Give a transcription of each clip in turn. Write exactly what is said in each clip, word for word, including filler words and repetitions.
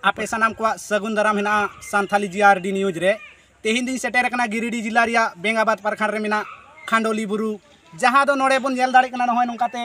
ᱟᱯᱮ ᱥᱟᱱᱟᱢ ᱠᱚᱣᱟᱜ ᱥᱟᱹᱜᱩᱱ ᱫᱟᱨᱟᱢ ᱦᱮᱱᱟᱜᱼᱟ ᱥᱟᱱᱛᱷᱟᱞᱤ ᱡᱤ ᱟᱨ ᱰᱤ ᱱᱤᱭᱩᱡᱽ ᱨᱮ᱾ ᱛᱮᱦᱮᱧ ᱫᱚᱧ ᱥᱮᱴᱮᱨ ᱟᱠᱟᱱᱟ ᱜᱤᱨᱤᱰᱤ ᱡᱤᱞᱟ ᱨᱮᱭᱟᱜ ᱵᱮᱝᱜᱟᱵᱟᱫᱽ ᱯᱨᱚᱠᱷᱚᱸᱰ ᱨᱮ ᱢᱮᱱᱟᱜ ᱠᱷᱟᱸᱰᱚᱞᱤ ᱵᱩᱨᱩ, ᱡᱟᱦᱟᱸ ᱫᱚ ᱱᱚᱰᱮ ᱵᱚᱱ ᱧᱮᱞ ᱫᱟᱲᱮᱭᱟᱜ ᱠᱟᱱᱟ, ᱱᱚᱜᱼᱚᱭ ᱱᱚᱝᱠᱟᱛᱮ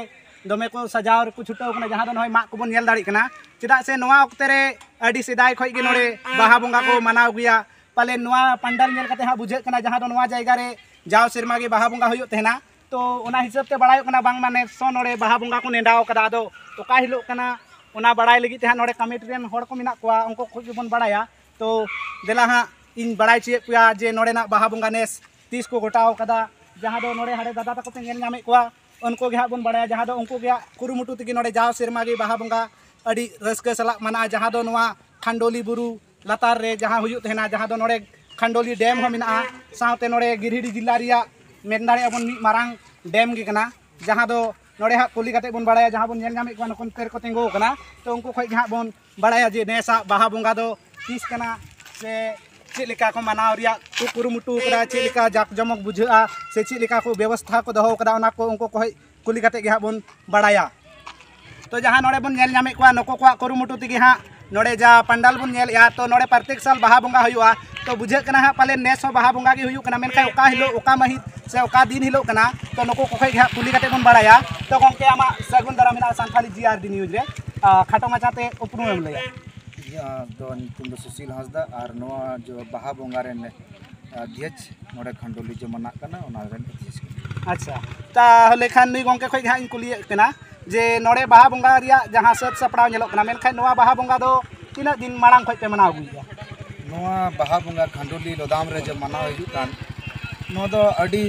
ᱫᱚᱢᱮ ᱠᱚ ᱥᱟᱡᱟᱣ ᱨᱮᱠᱚ ᱪᱷᱩᱴᱟᱹᱣ ᱠᱟᱱᱟ, ᱡᱟᱦᱟᱸ ᱫᱚ ᱱᱚᱜᱼᱚᱭ ᱢᱟᱜ ᱠᱚᱵᱚᱱ ᱧᱮᱞ ᱫᱟᱲᱮᱭᱟᱜ ᱠᱟᱱᱟ᱾ ᱪᱮᱫᱟᱜ ᱥᱮ ᱱᱚᱣᱟ ᱚᱠᱛᱮ ᱨᱮ ᱟᱹᱰᱤ ᱥᱮᱫᱟᱭ ᱠᱷᱚᱱ ᱜᱮ ᱱᱚᱰᱮ ᱵᱟᱦᱟ ᱵᱚᱸᱜᱟ ᱠᱚ ᱢᱟᱱᱟᱣ ᱟᱹᱜᱩᱭᱟ᱾ ᱯᱟᱞᱮᱱ ᱱᱚᱣᱟ ᱯᱟᱱᱰᱟᱞ ᱧᱮᱞ ᱠᱟᱛᱮ ᱦᱟᱸᱜ ᱵᱩᱡᱷᱟᱹᱜ ᱠᱟᱱᱟ, ᱡᱟᱦᱟᱸ ᱫᱚ ᱱᱚᱣᱟ ᱡᱟᱭᱜᱟ ᱨᱮ ᱡᱟᱣ ᱥᱮᱨᱢᱟ ᱜᱮ ᱵᱟᱦᱟ ᱵᱚᱸᱜᱟ ᱦᱩᱭᱩᱜ ᱛᱟᱦᱮᱱᱟ᱾ ᱛᱚ ᱚᱱᱟ ᱦᱤᱥᱟᱹᱵ ᱛᱮ ᱵᱟᱲᱟᱭᱚᱜ ᱠᱟᱱᱟ ᱵᱟᱝᱢᱟ ᱱᱮᱥ ᱦᱚᱸ ᱱᱚᱰᱮ ᱵᱟᱦᱟ ᱵᱚᱸᱜᱟ ᱠᱚ ᱱᱮᱰᱟᱣ ᱠᱟᱫᱟ᱾ ᱟᱫᱚ ᱚᱠᱟ ᱦᱤᱞᱳᱜ ᱠᱟᱱᱟ, ᱚᱱᱟ ᱵᱟᱲᱟᱭ ᱞᱟᱹᱜᱤᱫ ᱛᱮ ᱦᱟᱸᱜ ᱱᱚᱰᱮ ᱠᱚᱢᱤᱴᱤ ᱨᱮᱱ ᱦᱚᱲ ᱠᱚ ᱢᱮᱱᱟᱜ ᱠᱚᱣᱟ, ᱩᱱᱠᱩ ᱠᱷᱚᱱ ᱜᱮᱵᱚᱱ ᱵᱟᱲᱟᱭᱟ᱾ ᱛᱚ ᱫᱮᱞᱟ ᱦᱟᱸᱜ ᱤᱧ ᱵᱟᱲᱟᱭ ᱦᱚᱪᱚᱭᱮᱫ ᱯᱮᱭᱟ ᱡᱮ ᱱᱚᱰᱮᱱᱟᱜ ᱵᱟᱦᱟ ᱵᱚᱸᱜᱟ ᱱᱮᱥ ᱛᱤᱥ ᱠᱚ ᱜᱚᱴᱟᱣ ᱠᱟᱫᱟ, ᱡᱟᱦᱟᱸ ᱫᱚ ᱱᱚᱰᱮ ᱦᱟᱸᱰᱮ ᱫᱟᱫᱟ ᱛᱟᱠᱚ ᱯᱮ ᱧᱮᱞ ᱧᱟᱢᱮᱫ ᱠᱚᱣᱟ, ᱩᱱᱠᱩ ᱜᱮ ᱦᱟᱸᱜ ᱵᱚᱱ ᱵᱟᱲᱟᱭᱟ, ᱡᱟᱦᱟᱸ ᱫᱚ ᱩᱱᱠᱩ ᱜᱮ ᱦᱟᱸᱜ ᱠᱩᱨᱩᱢᱩᱴᱩ ᱛᱮᱜᱮ ᱱᱚᱰᱮ ᱡᱟᱣ ᱥᱮᱨᱢᱟ ᱜᱮ ᱵᱟᱦᱟ ᱵᱚᱸᱜᱟ ᱟᱹᱰᱤ ᱨᱟᱹᱥᱠᱟᱹ ᱥᱟᱞᱟᱜ ᱢᱟᱱᱟᱜᱼᱟ, ᱡᱟᱦᱟᱸ ᱫᱚ ᱱᱚᱣᱟ ᱠᱷᱟᱱᱰᱚᱞᱤ ᱵᱩᱨᱩ ᱞᱟᱛᱟᱨ ᱨᱮ ᱡᱟᱦᱟᱸ ᱦᱩᱭᱩᱜ ᱛᱟᱦᱮᱱᱟ, ᱡᱟᱦᱟᱸ ᱫᱚ ᱱᱚᱰᱮ ᱠᱷᱟᱱᱰᱚᱞᱤ ᱰᱮᱢ ᱦᱚᱸ ᱢᱮᱱᱟᱜᱼᱟ, ᱥᱟᱶᱛᱮ ᱱᱚᱰᱮ ᱜᱤᱨᱤᱰᱤ ᱡᱮᱞᱟ ᱨᱮᱭᱟᱜ ᱢᱮᱱ ᱫᱟᱲᱮᱭᱟᱜᱼᱟ ᱵᱚᱱ ᱢᱤᱫ ᱢᱟᱨᱟᱝ ᱰᱮᱢ ᱜᱮ ᱠᱟᱱᱟ, ᱡᱟᱦᱟᱸ ᱫᱚ ᱱᱚᱰᱮ ᱦᱟᱸᱜ ᱠᱩᱞᱤ ᱠᱟᱛᱮ ᱵᱚᱱ ᱵᱟᱲᱟᱭᱟ, ᱡᱟᱦᱟᱸ ᱵᱚᱱ ᱧᱮᱞ ᱧᱟᱢᱮᱫ ᱠᱚᱣᱟ ᱱᱚᱠᱚ ᱱᱚᱛᱮ ᱨᱮᱠᱚ ᱛᱤᱸᱜᱩ ᱟᱠᱟᱱᱟ᱾ ᱛᱚ ᱩᱱᱠᱩ ᱠᱷᱚᱱ ᱜᱮ ᱦᱟᱸᱜ ᱵᱚᱱ ᱵᱟᱲᱟᱭᱟ ᱡᱮ ᱱᱮᱥᱟᱜ ᱵᱟᱦᱟ ᱵᱚᱸᱜᱟ ᱫᱚ ᱛᱤᱥ ᱠᱟᱱᱟ, ᱥᱮ ᱪᱮᱫ ᱞᱮᱠᱟ ᱠᱚ ᱢᱟᱱᱟᱣ ᱨᱮᱭᱟᱜ ᱠᱚ ᱠᱩᱨᱩᱢᱩᱴᱩ ᱠᱟᱫᱟ, ᱪᱮᱫ ᱞᱮᱠᱟ ᱡᱟᱠ ᱡᱚᱢᱚᱠ ᱵᱩᱡᱷᱟᱹᱜᱼᱟ, ᱥᱮ ᱪᱮᱫ ᱞᱮᱠᱟ ᱠᱚ ᱵᱮᱵᱚᱥᱛᱷᱟ ᱠᱚ ᱫᱚᱦᱚ ᱠᱟᱫᱟ, ᱚᱱᱟ ᱠᱚ ᱩᱱᱠᱩ ᱠᱚ ᱠᱷᱚᱱ ᱠᱩᱞᱤ ᱠᱟᱛᱮ ᱜᱮ ᱦᱟᱸᱜ ᱵᱚᱱ ᱵᱟᱲᱟᱭᱟ᱾ ᱛᱚ ᱡᱟᱦᱟᱸ ᱱᱚᱰᱮ ᱵᱚᱱ ᱧᱮᱞ ᱧᱟᱢᱮᱫ ᱠᱚᱣᱟ, ᱱᱩᱠᱩ ᱠᱚᱣᱟᱜ ᱠᱩᱨᱩᱢᱩᱴᱩ ᱛᱮᱜᱮ ᱦᱟᱸᱜ ᱱᱚᱰᱮ ᱡᱟ ᱯᱟᱱᱰᱟᱞ ᱵᱚᱱ ᱧᱮᱞᱮᱫᱼᱟ, ᱛᱚ ᱱᱚᱰᱮ ᱯᱨᱚᱛᱮᱠ ᱥᱟᱞ ᱵᱟᱦᱟ ᱵᱚᱸᱜᱟ ᱦᱩᱭᱩᱜᱼᱟ᱾ ᱛᱚ ᱵᱩᱡᱷᱟᱹᱜ ᱠᱟᱱᱟ ᱦᱟᱸᱜ ᱯᱟᱞᱮᱱ ᱱᱮᱥ ᱦᱚᱸ ᱵᱟᱦᱟ ᱵᱚᱸᱜᱟ ᱜᱮ ᱦᱩᱭᱩᱜ ᱠᱟᱱᱟ, ᱢᱮᱱᱠᱷᱟᱱ ᱚᱠᱟ ᱦᱤᱞᱳᱜ, ᱚᱠᱟ ᱢᱟᱹᱦᱤᱛ ᱥᱮ ᱚᱠᱟ ᱫᱤᱱ ᱦᱤᱞᱳᱜ ᱠᱟᱱᱟ, ᱛᱚ ᱱᱩᱠᱩ ᱠᱚ ᱠᱷᱚᱱ ᱜᱮ ᱦᱟᱸᱜ ᱠᱩᱞᱤ ᱠᱟᱛᱮ ᱵᱚᱱ ᱵᱟᱲᱟᱭᱟ᱾ ᱛᱚ ᱜᱚᱢᱠᱮ, ᱟᱢᱟᱜ ᱥᱟᱹᱜᱩᱱ ᱫᱟᱨᱟᱢ ᱢᱮᱱᱟᱜᱼᱟ ᱥᱟᱱᱛᱷᱟᱞᱤ ᱡᱤ ᱟᱨ ᱰᱤ ᱱᱤᱭᱩᱡᱽ ᱨᱮ, ᱟᱨ ᱠᱷᱟᱴᱚ ᱢᱟᱪᱷᱟᱛᱮ ᱩᱯᱨᱩᱢ ᱮᱢ ᱞᱟᱹᱭᱟ? ᱤᱧᱟᱹᱜ ᱫᱚ ᱧᱩᱛᱩᱢ ᱫᱚ ᱥᱩᱥᱤᱞ ᱦᱟᱸᱥᱫᱟ ᱟᱨ ᱱᱚᱣᱟ ᱡᱚ ᱵᱟᱦᱟ ᱵᱚᱸᱜᱟ ᱨᱮᱱ ᱚᱫᱷᱭᱚᱠᱥ ᱱᱚᱰᱮ ᱠᱷᱟᱱᱰᱚᱞᱤ ᱡᱚᱢᱟᱱᱟᱜ ᱠᱟᱱᱟ, ᱚᱱᱟ ᱨᱮᱱ ᱚᱫᱷᱭᱚᱠᱥ ᱠᱟᱱᱟ᱾ ᱟᱪᱪᱷᱟ, ᱛᱟᱦᱚᱞᱮ ᱠᱷᱟᱱ ᱱᱩᱭ ᱜᱚᱢᱠᱮ ᱠᱷᱚᱱ ᱜᱮ ᱦᱟᱸᱜ ᱤᱧ ᱠᱩᱞᱤᱭᱮᱫ ᱠᱟᱱᱟ ᱡᱮ ᱱᱚᱰᱮ ᱵᱟᱦᱟ ᱵᱚᱸᱜᱟ ᱨᱮᱭᱟᱜ ᱡᱟᱦᱟᱸ ᱥᱟᱹᱛ ᱥᱟᱯᱲᱟᱣ ᱧᱮᱞᱚᱜ ᱠᱟᱱᱟ, ᱢᱮᱱᱠᱷᱟᱱ ᱱᱚᱣᱟ ᱵᱟᱦᱟ ᱵᱚᱸᱜᱟ ᱫᱚ ᱛᱤᱱᱟᱹᱜ ᱫᱤᱱ ᱢᱟᱲᱟᱝ ᱠᱷᱚᱱ ᱯᱮ ᱢᱟᱱᱟᱣ ᱟᱹᱜᱩᱭᱮᱫᱼᱟ? ᱱᱚᱣᱟ ᱵᱟᱦᱟ ᱵᱚᱸᱜᱟ ᱠᱷᱟᱱᱰᱚᱞᱤ ᱞᱚᱫᱟᱢ ᱨᱮ ᱡᱮ ᱢᱟᱱᱟᱣ ᱦᱤᱡᱩᱜ ᱠᱟᱱ, ᱱᱚᱣᱟ ᱫᱚ ᱟᱹᱰᱤ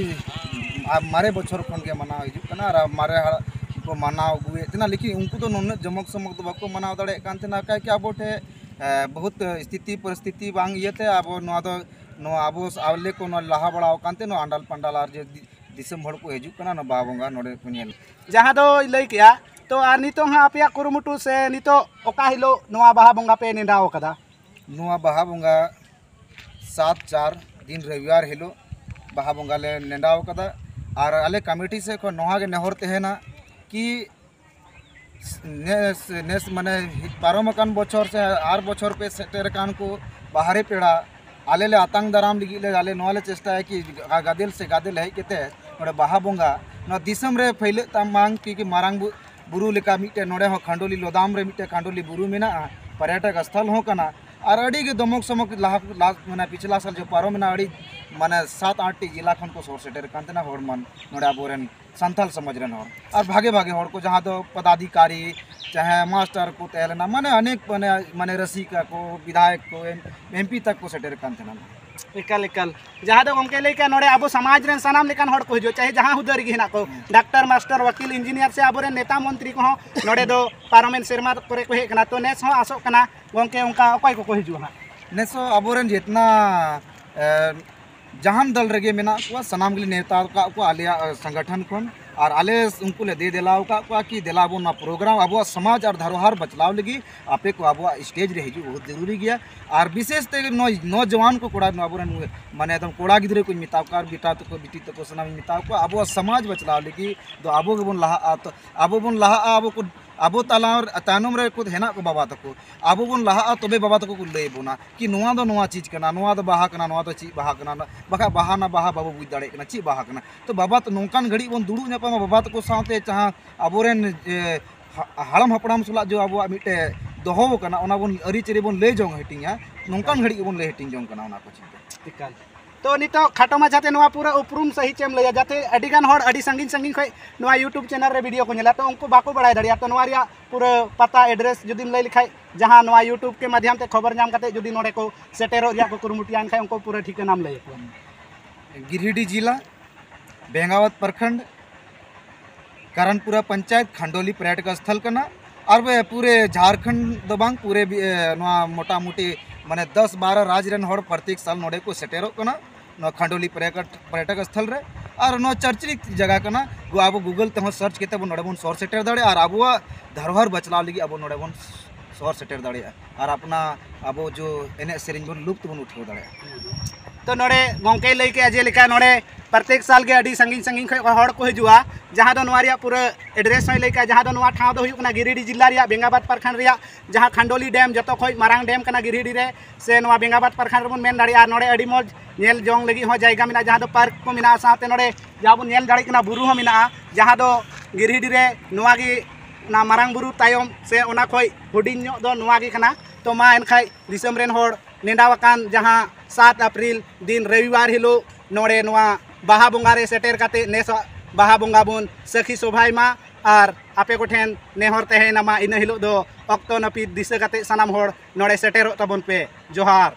ᱢᱟᱨᱮ ᱵᱚᱪᱷᱚᱨ ᱠᱷᱚᱱ ᱜᱮ ᱢᱟᱱᱟᱣ ᱦᱤᱡᱩᱜ ᱠᱟᱱᱟ ᱟᱨ ᱢᱟᱨᱮ ᱦᱟᱲᱟᱢ ᱠᱚ ᱢᱟᱱᱟᱣ ᱟᱹᱜᱩᱭᱮᱫ ᱛᱟᱦᱮᱱᱟ, ᱞᱮᱠᱤᱱ ᱩᱱᱠᱩ ᱫᱚ ᱱᱩᱱᱟᱹᱜ ᱡᱚᱢᱚᱠ ᱥᱚᱢᱚᱠ ᱫᱚ ᱵᱟᱠᱚ ᱢᱟᱱᱟᱣ ᱫᱟᱲᱮᱭᱟᱜ ᱠᱟᱱ ᱛᱟᱦᱮᱱᱟ, ᱠᱟᱭᱠᱤ ᱟᱵᱚ ᱴᱷᱮᱱ ᱵᱚᱦᱩᱛ ᱥᱛᱷᱤᱛᱤ ᱯᱚᱨᱤᱥᱛᱷᱤᱛᱤ ᱵᱟᱝ ᱤᱭᱟᱹᱛᱮ ᱟᱵᱚ ᱱᱚᱣᱟ ᱫᱚ, ᱱᱚᱣᱟ ᱟᱵᱚ ᱟᱞᱮ ᱠᱚ ᱱᱚᱣᱟ ᱞᱟᱦᱟ ᱵᱟᱲᱟ ᱟᱠᱟᱱ ᱛᱮ ᱱᱚᱣᱟ ᱟᱱᱰᱟᱞ ᱯᱟᱱᱰᱟᱞ ᱟᱨ ᱡᱮ ᱫᱤ-, ᱫᱤᱥᱚᱢ ᱦᱚᱲ ᱠᱚ ᱦᱤᱡᱩᱜ ᱠᱟᱱᱟ ᱱᱚᱣᱟ ᱵᱟᱦᱟ ᱵᱚᱸᱜᱟ ᱱᱚᱰᱮ ᱠᱚ ᱧᱮᱞ᱾ ᱡᱟᱦᱟᱸ ᱫᱚᱧ ᱞᱟᱹᱭ ᱠᱮᱜᱼᱟ, ᱛᱚ ᱟᱨ ᱱᱤᱛᱚᱜ ᱦᱟᱸᱜ ᱟᱯᱮᱭᱟᱜ ᱠᱩᱨᱩᱢᱩᱴᱩ ᱥᱮ ᱱᱤᱛᱚᱜ ᱚᱠᱟ ᱦᱤᱞᱳᱜ ᱱᱚᱣᱟ ᱵᱟᱦᱟ ᱵᱚᱸᱜᱟ ᱯᱮ ᱱᱮᱰᱟᱣ ᱠᱟᱫᱟ? ᱱᱚᱣᱟ ᱵᱟᱦᱟ ᱵᱚᱸᱜᱟ ᱥᱟᱛ ᱪᱟᱨ ᱫᱤᱱ ᱨᱚᱵᱤᱵᱟᱨ ᱦᱤᱞᱳᱜ ᱵᱟᱦᱟ ᱵᱚᱸᱜᱟ ᱞᱮ ᱱᱮᱰᱟᱣ ᱠᱟᱫᱟ᱾ ᱟᱨ ᱟᱞᱮ ᱠᱚᱢᱤᱴᱤ ᱥᱮᱫ ᱠᱷᱚᱱ ᱱᱚᱣᱟ ᱜᱮ ᱱᱮᱦᱚᱨ ᱛᱟᱦᱮᱱᱟ ᱠᱤ ᱱᱮᱥ ᱱᱮᱥ ᱢᱟᱱᱮ ᱯᱟᱨᱚᱢ ᱟᱠᱟᱱ ᱵᱚᱪᱷᱚᱨ ᱥᱮ ᱟᱨ ᱵᱚᱪᱷᱚᱨ ᱯᱮ ᱥᱮᱴᱮᱨ ᱟᱠᱟᱱ ᱠᱚ ᱵᱟᱦᱨᱮ ᱯᱮᱲᱟ, ᱟᱞᱮ ᱞᱮ ᱟᱛᱟᱝ ᱫᱟᱨᱟᱢ ᱞᱟᱹᱜᱤᱫ ᱞᱮ, ᱟᱞᱮ ᱱᱚᱣᱟ ᱞᱮ ᱪᱮᱥᱴᱟᱭᱟ ᱠᱤ ᱜᱟᱫᱮᱞ ᱥᱮ ᱜᱟᱫᱮᱞ ᱦᱮᱡ ᱠᱟᱛᱮ ᱱᱚᱰᱮ ᱵᱟᱦᱟ ᱵᱚᱸᱜᱟ ᱱᱚᱣᱟ ᱫᱤᱥᱚᱢ ᱨᱮ ᱯᱷᱟᱹᱭᱞᱟᱹᱜ ᱛᱟᱢ ᱢᱟᱝ, ᱠᱤ ᱢᱟᱨᱟᱝ ᱵᱩ- ᱵᱩᱨᱩ ᱞᱮᱠᱟ ᱢᱤᱫᱴᱮᱱ ᱱᱚᱰᱮ ᱦᱚᱸ ᱠᱷᱟᱸᱰᱚᱞᱤ ᱞᱚᱫᱟᱢ ᱨᱮ ᱢᱤᱫᱴᱮᱱ ᱠᱷᱟᱸᱰᱚᱞᱤ ᱵᱩᱨᱩ ᱢᱮᱱᱟᱜᱼᱟ, ᱯᱚᱨᱭᱚᱴᱚᱠ ᱥᱛᱷᱚᱞ ᱦᱚᱸ ᱠᱟᱱᱟ᱾ ᱟᱨ ᱟᱹᱰᱤ ᱜᱮ ᱫᱚᱢᱚᱠ ᱥᱚᱢᱚᱠ ᱞᱟᱦᱟ ᱞᱟᱦᱟ- ᱢᱟᱱᱮ ᱯᱤᱪᱷᱞᱟ ᱥᱟᱞ ᱡᱚ ᱯᱟᱨᱚᱢ ᱮᱱᱟ, ᱟᱹᱰᱤ ᱢᱟᱱᱮ ᱥᱟᱛ ᱟᱴ ᱴᱤ ᱡᱮᱞᱟ ᱠᱷᱚᱱ ᱠᱚ ᱥᱚᱨ ᱥᱮᱴᱮᱨ ᱠᱟᱱ ᱛᱟᱦᱮᱱᱟ ᱦᱚᱲ ᱢᱟᱱ ᱱᱚᱰᱮ ᱟᱵᱚᱨᱮᱱ ᱥᱟᱱᱛᱟᱞ ᱥᱚᱢᱟᱡᱽ ᱨᱮᱱ ᱦᱚᱲ ᱟᱨ ᱵᱷᱟᱜᱮ ᱵᱷᱟᱜᱮ ᱦᱚᱲ ᱠᱚ, ᱡᱟᱦᱟᱸ ᱫᱚ ᱯᱚᱫᱟᱫᱷᱤᱠᱟᱨᱤ, ᱪᱟᱦᱮ ᱢᱟᱥᱴᱟᱨ ᱠᱚ ᱛᱟᱦᱮᱸ ᱞᱮᱱᱟ, ᱢᱟᱱᱮ ᱚᱱᱮᱠ ᱢᱟᱱᱮ ᱢᱟᱱᱮ ᱨᱟᱹᱥᱤᱠᱟ ᱠᱚ, ᱵᱤᱫᱷᱟᱭᱚᱠ ᱠᱚ, ᱮᱢ ᱯᱤ ᱛᱟᱠᱚ ᱥᱮᱴᱮᱨ ᱠᱟᱱ ᱛᱟᱦᱮᱱᱟ᱾ ᱮᱠᱟᱞ ᱮᱠᱟᱞ᱾ ᱡᱟᱦᱟᱸ ᱫᱚ ᱜᱚᱢᱠᱮ ᱞᱟᱹᱭ ᱠᱮᱜᱼᱟ, ᱱᱚᱰᱮ ᱟᱵᱚ ᱥᱚᱢᱟᱡᱽ ᱨᱮᱱ ᱥᱟᱱᱟᱢ ᱞᱮᱠᱟᱱ ᱦᱚᱲ ᱠᱚ ᱦᱤᱡᱩᱜᱼᱟ, ᱪᱟᱦᱮ ᱡᱟᱦᱟᱸ ᱦᱩᱫᱟᱹ ᱨᱮᱜᱮ ᱦᱮᱱᱟᱜ ᱠᱚ, ᱰᱟᱠᱛᱟᱨ, ᱢᱟᱥᱴᱟᱨ, ᱣᱟᱠᱤᱞ, ᱤᱧᱡᱤᱱᱤᱭᱟᱨ ᱥᱮ ᱟᱵᱚᱨᱮᱱ ᱱᱮᱛᱟ ᱢᱚᱱᱛᱨᱤ ᱠᱚᱦᱚᱸ ᱱᱚᱰᱮ ᱫᱚ ᱯᱟᱨᱚᱢᱮᱱ ᱥᱮᱨᱢᱟ ᱠᱚᱨᱮ ᱠᱚ ᱦᱮᱡ ᱠᱟᱱᱟ᱾ ᱛᱚ ᱱᱮᱥ ᱦᱚᱸ ᱟᱥᱚᱜ ᱠᱟᱱᱟ ᱜᱚᱢᱠᱮ ᱚᱱᱠᱟ ᱚᱠᱚᱭ ᱠᱚᱠᱚ ᱦᱤᱡᱩᱜᱼᱟ ᱦᱟᱸᱜ? ᱱᱮᱥ ᱦᱚᱸ ᱟᱵᱚᱨᱮᱱ ᱡᱮᱛᱱᱟ ᱮ, ᱡᱟᱦᱟᱱ ᱫᱚᱞ ᱨᱮᱜᱮ ᱢᱮᱱᱟᱜ ᱠᱚᱣᱟ, ᱥᱟᱱᱟᱢ ᱜᱮᱞᱮ ᱱᱮᱣᱛᱟ ᱟᱠᱟᱫ ᱠᱚᱣᱟ ᱟᱞᱮᱭᱟᱜ ᱥᱚᱝᱜᱚᱴᱷᱚᱱ ᱠᱷᱚᱱ᱾ ᱟᱨ ᱟᱞᱮ ᱩᱱᱠᱩ ᱞᱮ ᱫᱮ ᱫᱮᱞᱟ ᱟᱠᱟᱫ ᱠᱚᱣᱟ ᱠᱤ ᱫᱮᱞᱟ ᱵᱚᱱ ᱱᱚᱣᱟ ᱯᱨᱳᱜᱨᱟᱢ ᱟᱵᱚᱣᱟᱜ ᱥᱚᱢᱟᱡᱽ ᱟᱨ ᱫᱷᱚᱨᱚᱦᱟᱨ ᱵᱟᱪᱞᱟᱣ ᱞᱟᱹᱜᱤᱫ ᱟᱯᱮ ᱠᱚ ᱟᱵᱚᱣᱟᱜ ᱥᱴᱮᱡᱽ ᱨᱮ ᱦᱤᱡᱩᱜ ᱵᱚᱦᱩᱛ ᱡᱚᱨᱩᱨᱤ ᱜᱮᱭᱟ᱾ ᱟᱨ ᱵᱤᱥᱮᱥ ᱛᱮ ᱱᱚᱣᱟ ᱱᱚᱡᱚᱣᱟᱱ ᱠᱚ ᱠᱚᱲᱟ ᱟᱵᱚᱨᱮᱱ ᱢᱟᱱᱮ ᱮᱠᱫᱚᱢ ᱠᱚᱲᱟ ᱜᱤᱫᱽᱨᱟᱹ ᱠᱚᱧ ᱢᱮᱛᱟ ᱠᱚᱣᱟ, ᱟᱨ ᱵᱮᱴᱟ ᱛᱟᱠᱚ ᱵᱤᱴᱤ ᱛᱟᱠᱚ ᱥᱟᱱᱟᱢᱤᱧ ᱢᱮᱛᱟ ᱠᱚᱣᱟ, ᱟᱵᱚᱣᱟᱜ ᱥᱚᱢᱟᱡᱽ ᱵᱟᱪᱞᱟᱣ ᱞᱟᱹᱜᱤᱫ ᱫᱚ ᱟᱵᱚ ᱜᱮᱵᱚᱱ ᱞᱟᱦᱟᱜᱼᱟ᱾ ᱛᱚ ᱟᱵᱚ ᱵᱚᱱ ᱞᱟᱦᱟᱜᱼᱟ, ᱟᱵᱚ ᱠᱚ ᱟᱵᱚ ᱛᱟᱞᱟ ᱨᱮ ᱛᱟᱭᱱᱚᱢ ᱨᱮ ᱠᱚ ᱦᱮᱱᱟᱜ ᱠᱚ ᱵᱟᱵᱟ ᱛᱟᱠᱚ, ᱟᱵᱚ ᱵᱚᱱ ᱞᱟᱦᱟᱜᱼᱟ ᱛᱚᱵᱮ ᱵᱟᱵᱟ ᱛᱟᱠᱚ ᱠᱚ ᱞᱟᱹᱭ ᱟᱵᱚᱱᱟ ᱠᱤ ᱱᱚᱣᱟ ᱫᱚ ᱱᱚᱣᱟ ᱪᱤᱡᱽ ᱠᱟᱱᱟ, ᱱᱚᱣᱟ ᱫᱚ ᱵᱟᱦᱟ ᱠᱟᱱᱟ, ᱱᱚᱣᱟ ᱫᱚ ᱪᱮᱫ ᱵᱟᱦᱟ ᱠᱟᱱᱟ, ᱵᱟᱠᱷᱟᱡ ᱵᱟᱦᱟ ᱱᱟ ᱵᱟᱦᱟ ᱵᱟᱵᱚ ᱵᱩᱡᱽ ᱫᱟᱲᱮᱭᱟᱜ ᱠᱟᱱᱟ ᱪᱮᱫ ᱵᱟᱦᱟ ᱠᱟᱱᱟ᱾ ᱛᱚ ᱵᱟᱵᱟ ᱛᱚ ᱱᱚᱝᱠᱟᱱ ᱜᱷᱟᱹᱲᱤᱡ ᱵᱚᱱ ᱫᱩᱲᱩᱵ ᱧᱟᱯᱟᱢᱟ ᱵᱟᱵᱟ ᱛᱟᱠᱚ ᱥᱟᱶᱛᱮ, ᱡᱟᱦᱟᱸ ᱟᱵᱚᱨᱮᱱ ᱮ, ᱦᱟ- ᱦᱟᱲᱟᱢ ᱦᱟᱯᱲᱟᱢ ᱥᱟᱞᱟᱜ ᱡᱚ ᱟᱵᱚᱣᱟᱜ ᱢᱤᱫᱴᱮᱡ ᱫᱚᱦᱚ ᱟᱠᱟᱱᱟ, ᱚᱱᱟ ᱵᱚᱱ ᱟᱹᱨᱤᱪᱟᱹᱞᱤ ᱵᱚᱱ ᱞᱟᱹᱭ ᱡᱚᱝ ᱦᱟᱹᱴᱤᱧᱟ, ᱱᱚᱝᱠᱟᱱ ᱜᱷᱟᱹᱲᱤᱡ ᱜᱮᱵᱚᱱ ᱞᱟᱹᱭ ᱦᱟᱹᱴᱤᱧ ᱡᱚᱝ ᱠᱟᱱᱟ ᱚᱱᱟ ᱠᱚ ᱪᱤᱡᱽ ᱫᱚ᱾ ᱮᱠᱟᱞ᱾ ᱛᱚ ᱱᱤᱛᱚᱜ ᱠᱷᱟᱴᱚ ᱢᱟᱪᱷᱟᱛᱮ ᱱᱚᱣᱟ ᱯᱩᱨᱟᱹ ᱩᱯᱨᱩᱢ ᱥᱟᱹᱦᱤᱡ ᱪᱮᱫ ᱮᱢ ᱞᱟᱹᱭᱟ, ᱡᱟᱛᱮ ᱟᱹᱰᱤ ᱜᱟᱱ ᱦᱚᱲ ᱟᱹᱰᱤ ᱥᱟᱺᱜᱤᱧ ᱥᱟᱺᱜᱤᱧ ᱠᱷᱚᱱ ᱱᱚᱣᱟ YouTube ᱪᱮᱱᱮᱞ ᱨᱮ ᱵᱷᱤᱰᱤᱭᱳ ᱠᱚ ᱧᱮᱞᱟ, ᱛᱚ ᱩᱱᱠᱩ ᱵᱟᱠᱚ ᱵᱟᱲᱟᱭ ᱫᱟᱲᱮᱭᱟᱜᱼᱟ, ᱛᱚ ᱱᱚᱣᱟ ᱨᱮᱭᱟᱜ ᱯᱩᱨᱟᱹ ᱯᱟᱛᱟ ᱮᱰᱨᱮᱥ ᱡᱩᱫᱤᱢ ᱞᱟᱹᱭ ᱞᱮᱠᱷᱟᱡ, ᱡᱟᱦᱟᱸ ᱱᱚᱣᱟ YouTube ᱠᱮ ᱢᱟᱫᱷᱭᱚᱢ ᱛᱮ ᱠᱷᱚᱵᱚᱨ ᱧᱟᱢ ᱠᱟᱛᱮ ᱡᱩᱫᱤ ᱱᱚᱰᱮ ᱠᱚ ᱥᱮᱴᱮᱨᱚᱜ ᱨᱮᱭᱟᱜ ᱠᱚ ᱠᱩᱨᱩᱢᱩᱴᱩᱭᱟ, ᱮᱱᱠᱷᱟᱱ ᱩᱱᱠᱩ ᱯᱩᱨᱟᱹ ᱴᱷᱤᱠᱟᱹᱱᱟᱢ ᱞᱟᱹᱭ ᱟᱠᱚᱣᱟ᱾ ᱜᱤᱨᱤᱰᱤ ᱡᱮᱞᱟ, ᱵᱮᱝᱜᱟᱣᱟᱛ ᱯᱨᱚᱠᱷᱚᱸᱰ, ᱠᱟᱨᱟᱱᱯᱩᱨᱟ ᱯᱚᱧᱪᱟᱭᱮᱛ, ᱠᱷᱟᱸᱰᱚᱞᱤ ᱯᱚᱨᱭᱚᱴᱚᱠ ᱥᱛᱷᱚᱞ ᱠᱟᱱᱟ᱾ ᱟᱨ ᱵᱮ- ᱯᱩᱨᱮ ᱡᱷᱟᱨᱠᱷᱚᱸᱰ ᱫᱚ ᱵᱟᱝ, ᱯᱩᱨᱮ ᱵᱤ- ᱮ, ᱱᱚᱣᱟ ᱢᱚᱴᱟᱢᱩᱴᱤ ᱢᱟᱱᱮ ᱫᱚᱥ ᱵᱟᱨᱚ ᱨᱟᱡᱽ ᱨᱮᱱ ᱦᱚᱲ ᱯᱨᱚᱛᱮᱠ ᱥᱟᱞ ᱱᱚᱰᱮ ᱠᱚ ᱥᱮᱴᱮᱨᱚᱜ ᱠᱟᱱᱟ ᱱᱚᱣᱟ ᱠᱷᱟᱸᱰᱚᱞᱤ ᱯᱚᱨᱭᱚᱴᱚᱠ ᱯᱚᱨᱭᱚᱴᱚᱠ ᱥᱛᱷᱚᱞ ᱨᱮ᱾ ᱟᱨ ᱱᱚᱣᱟ ᱪᱟᱨᱪᱤᱠ ᱡᱟᱭᱜᱟ ᱠᱟᱱᱟ, ᱜᱚ- ᱟᱵᱚ ᱜᱩᱜᱚᱞ ᱛᱮᱦᱚᱸ ᱥᱟᱨᱪ ᱠᱟᱛᱮ ᱵᱚᱱ ᱱᱚᱰᱮ ᱵᱚᱱ ᱥᱚᱨ ᱥᱮᱴᱮᱨ ᱫᱟᱲᱮᱭᱟᱜᱼᱟ ᱟᱨ ᱟᱵᱚᱣᱟᱜ ᱫᱷᱚᱨᱚᱦᱚᱨ ᱵᱟᱪᱞᱟᱣ ᱞᱟᱹᱜᱤᱫ ᱟᱵᱚ ᱱᱚᱰᱮ ᱵᱚᱱ ᱥᱚᱨ ᱥᱮᱴᱮᱨ ᱫᱟᱲᱮᱭᱟᱜᱼᱟ᱾ ᱟᱨ ᱟᱯᱱᱟ ᱟᱵᱚ ᱡᱚ ᱮᱱᱮᱡ ᱥᱮᱨᱮᱧ ᱵᱚᱱ ᱞᱩᱯᱛ ᱵᱚᱱ ᱩᱴᱷᱟᱹᱣ ᱫᱟᱲᱮᱭᱟᱜᱼᱟ᱾ ᱛᱚ ᱱᱚᱰᱮ ᱜᱚᱢᱠᱮᱭ ᱞᱟᱹᱭ ᱠᱮᱜᱼᱟ ᱡᱮᱞᱮᱠᱟ ᱱᱚᱰᱮ ᱯᱨᱚᱛᱮᱠ ᱥᱟᱞ ᱜᱮ ᱟᱹᱰᱤ ᱥᱟᱺᱜᱤᱧ ᱥᱟᱺᱜᱤᱧ ᱠᱷᱚᱱ ᱦᱚᱲ ᱠᱚ ᱦᱤᱡᱩᱜᱼᱟ, ᱡᱟᱦᱟᱸ ᱫᱚ ᱱᱚᱣᱟ ᱨᱮᱭᱟᱜ ᱯᱩᱨᱟᱹ ᱮᱰᱨᱮᱥ ᱦᱚᱸᱭ ᱞᱟᱹᱭ ᱠᱮᱜᱼᱟ, ᱡᱟᱦᱟᱸ ᱫᱚ ᱱᱚᱣᱟ ᱴᱷᱟᱶ ᱫᱚ ᱦᱩᱭᱩᱜ ᱠᱟᱱᱟ ᱜᱤᱨᱤᱰᱤ ᱡᱤᱞᱟ ᱨᱮᱭᱟᱜ ᱵᱮᱸᱜᱟᱵᱟᱫ ᱯᱨᱚᱠᱷᱚᱸᱰ ᱨᱮᱭᱟᱜ ᱡᱟᱦᱟᱸ ᱠᱷᱟᱱᱰᱚᱞᱤ ᱰᱮᱢ ᱡᱚᱛᱚ ᱠᱷᱚᱱ ᱢᱟᱨᱟᱝ ᱰᱮᱢ ᱠᱟᱱᱟ ᱜᱤᱨᱤᱰᱤ ᱨᱮ, ᱥᱮ ᱱᱚᱣᱟ ᱵᱮᱸᱜᱟᱵᱟᱫ ᱯᱨᱚᱠᱷᱚᱸᱰ ᱨᱮᱵᱚᱱ ᱢᱮᱱ ᱫᱟᱲᱮᱭᱟᱜᱼᱟ᱾ ᱟᱨ ᱱᱚᱰᱮ ᱟᱹᱰᱤ ᱢᱚᱡᱽ ᱧᱮᱞ ᱡᱚᱝ ᱞᱟᱹᱜᱤᱫ ᱦᱚᱸ ᱡᱟᱭᱜᱟ ᱢᱮᱱᱟᱜᱼᱟ, ᱡᱟᱦᱟᱸ ᱫᱚ ᱯᱟᱨᱠ ᱠᱚ ᱢᱮᱱᱟᱜᱼᱟ, ᱥᱟᱶᱛᱮ ᱱᱚᱰᱮ ᱡᱟᱦᱟᱸ ᱵᱚᱱ ᱧᱮᱞ ᱫᱟᱲᱮᱭᱟᱜ ᱠᱟᱱᱟ ᱵᱩᱨᱩ ᱦᱚᱸ ᱢᱮᱱᱟᱜᱼᱟ, ᱡᱟᱦᱟᱸ ᱫᱚ ᱜᱤᱨᱤᱰᱤ ᱨᱮ ᱱᱚᱣᱟ ᱜᱮ ᱚᱱᱟ ᱢᱟᱨᱟᱝ ᱵᱩᱨᱩ ᱛᱟᱭᱚᱢ ᱥᱮ ᱚᱱᱟ ᱠᱷᱚᱱ ᱦᱩᱰᱤᱧ ᱧᱚᱜ ᱫᱚ ᱱᱚᱣᱟ ᱜᱮ ᱠᱟᱱᱟ᱾ ᱛᱚ ᱢᱟ ᱮᱱᱠᱷᱟᱱ ᱫᱤᱥᱚᱢ ᱨᱮᱱ ᱦᱚᱲ ᱱᱮᱰᱟ ᱟᱠᱟᱱ ᱡᱟᱦᱟᱸ ᱥᱟᱛ ᱮᱯᱨᱤᱞ ᱫᱤᱱ ᱨᱚᱵᱤᱵᱟᱨ ᱦᱤᱞᱳᱜ ᱱᱚᱰᱮ ᱱᱚᱣᱟ ᱵᱟᱦᱟ ᱵᱚᱸᱜᱟ ᱨᱮ ᱥᱮᱴᱮᱨ ᱠᱟᱛᱮ ᱱᱮᱥᱟᱜ ᱵᱟᱦᱟ ᱵᱚᱸᱜᱟ ᱵᱚᱱ ᱥᱟᱹᱠᱷᱤ ᱥᱚᱵᱷᱟᱭ ᱢᱟ᱾ ᱟᱨ ᱟᱯᱮ ᱠᱚᱴᱷᱮᱱ ᱱᱮᱦᱚᱨ ᱛᱟᱦᱮᱸᱭᱮᱱᱟ ᱢᱟ ᱤᱱᱟᱹ ᱦᱤᱞᱳᱜ ᱫᱚ ᱚᱠᱛᱚ ᱱᱟᱹᱯᱤᱛ ᱫᱤᱥᱟᱹ ᱠᱟᱛᱮ ᱥᱟᱱᱟᱢ ᱦᱚᱲ ᱱᱚᱰᱮ ᱥᱮᱴᱮᱨᱚᱜ ᱛᱟᱵᱚᱱ ᱯᱮ᱾ ᱡᱚᱦᱟᱨ᱾